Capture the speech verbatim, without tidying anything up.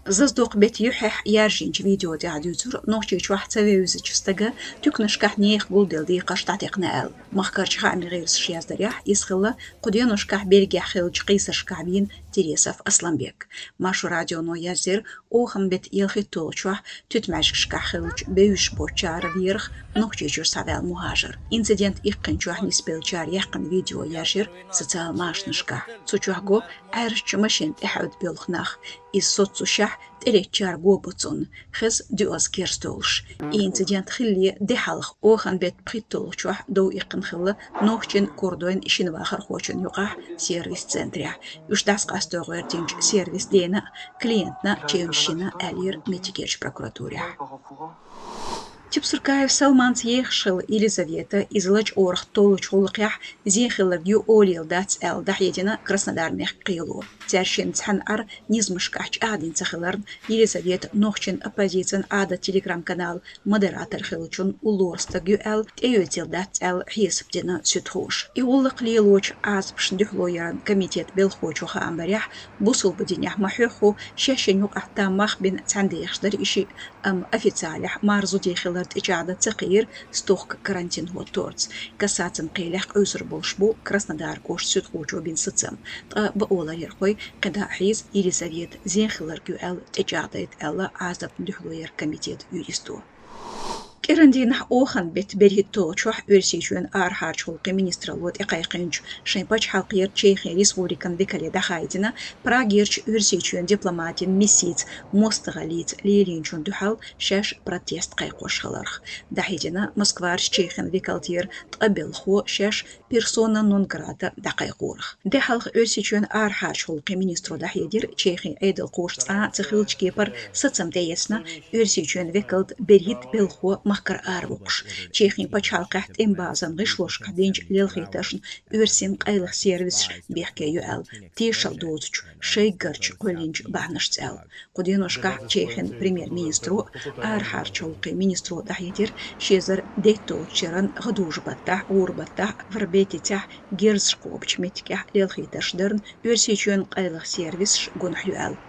Заздокъ бетта юьхьехь яржийначу видео тӀехь дуьйцура, Нохчийчохь ца вевзачу стага туьканашкахь нехан гулделла декхарш дӀатекхна аьлла. Махкарчу хаамийн гӀирсаша яздарехь, иза хилла кху деношкахь Бельгехь хиллачу къийсаршкахь вийна Тересов Асланбек. Маршо радионо яздира, охан беттан ялхитталгӀачохь туьтмаьжгашкахь хиллачу бевзаш боцчара верах Нохчийчуьра схьаваьлла мухӀажар. Инцидент иккхинчохь нисбеллачара яьккхина видео яржира социал машанашкахь. Цу чохь го Ӏаьржачу машенна тӀехьаьвда боьлху нах. Иза соццушехь тӀелеттачара го бо цунна, хеза доьазза керс долуш. И инцидент хиллале де хьалха, охан беттан пхийтталгӀачохь дов иккхина хилла нохчийн, курдойн, шина вахархочун юкъахь сервис-центрехь. Уьш дӀасакъасто гӀоьртинчу сервисан дена а, клиентна а чевнаш йина, аьллера меттигерчу прокуратурехь. Чебсуркаев Салманца ехаш хилла Елизавета, иза лачкъорах толлучу гӀуллакхехь зен хилларг ю олийла дац аьлла, дӀахьедина Краснодар-мехкан кхело. Цаьршинна цхьаьна Ӏар низамашкахь чӀагӀдина ца хиларна, Елизавета нохчийн оппозицин Ӏадат Telegram-каналан модератор хиллачун уллора стаг ю аьлла, тӀеоьцийла дац аьлла, хьесап дина суьдхоша. И гӀуллакх лелочу Ӏазапашна дуьхьало яран комитетан белхахочо хаам барехь, бусалба динехь ма-хьоьхху, шаьшшинна юкъахь там мах бина цхьаьна дехаш дара и шиъ, амма официалехь марзо дехилар тӀечӀагӀдан ца кхиира стохка карантин хӀотторца. Кассацин кхелехь къуьйсур болуш бу Краснодар кӀоштан суьдхочо бина сацам. Ткъа бакъоларъярхой кхидӀа а хьийза, Елизавета зен хилларг ю аьлла тӀечӀагӀдайта аьлла Ӏазапна дуьхьало яран комитетан юристо. КӀиран дийнахь охан беттан берхӀитталгӀачохь Оьрсийчоьнан арахьарчу гӀуллакхийн министралло тӀекхайкхийначу шайн пачхьалкхера Чехин Республикан векале дӀахаийтина Прагерчу Оьрсийчоьнан дипломатин миссица мостагӀаллица лелийначунна дуьхьал шаьш протест кхайкхош хиларх. ДӀахьедина Москварчу Чехин векалтера ткъа белхахо шаьш персона нон грата дӀакхайкхорах. Де хьалха Оьрсийчоьнан арахьарчу гӀуллакхийн министро дӀахьедира, Чехин Ӏедалхоша цкъа а ца хиллачу кепара сацам тӀеэцна Оьрсийчоьнан векалан берхӀитта белхахо махкара аравоккхуш. Чехин пачхьалкхехь тӀеман базан гӀишлошкахь динчу лелхийтаршна оьрсийн къайлаха сервисаш бехке ю аьлла, тешалла доцучу шайгарчу кхоьллинчу бахьанашца аьлла. Кху деношкахь Чехин премьер-министро а, арахьарчу гӀуллакхийн министро а дӀахьедира ши эзар дейтталгӀачу шеран гӀадужу-баттахь, гӀура-баттахь Вербетицехь герзаш кхобучу меттигехь лелхийтарш дарна Оьрсийчоьнан къайлаха сервисаш гунахь ю аьлла.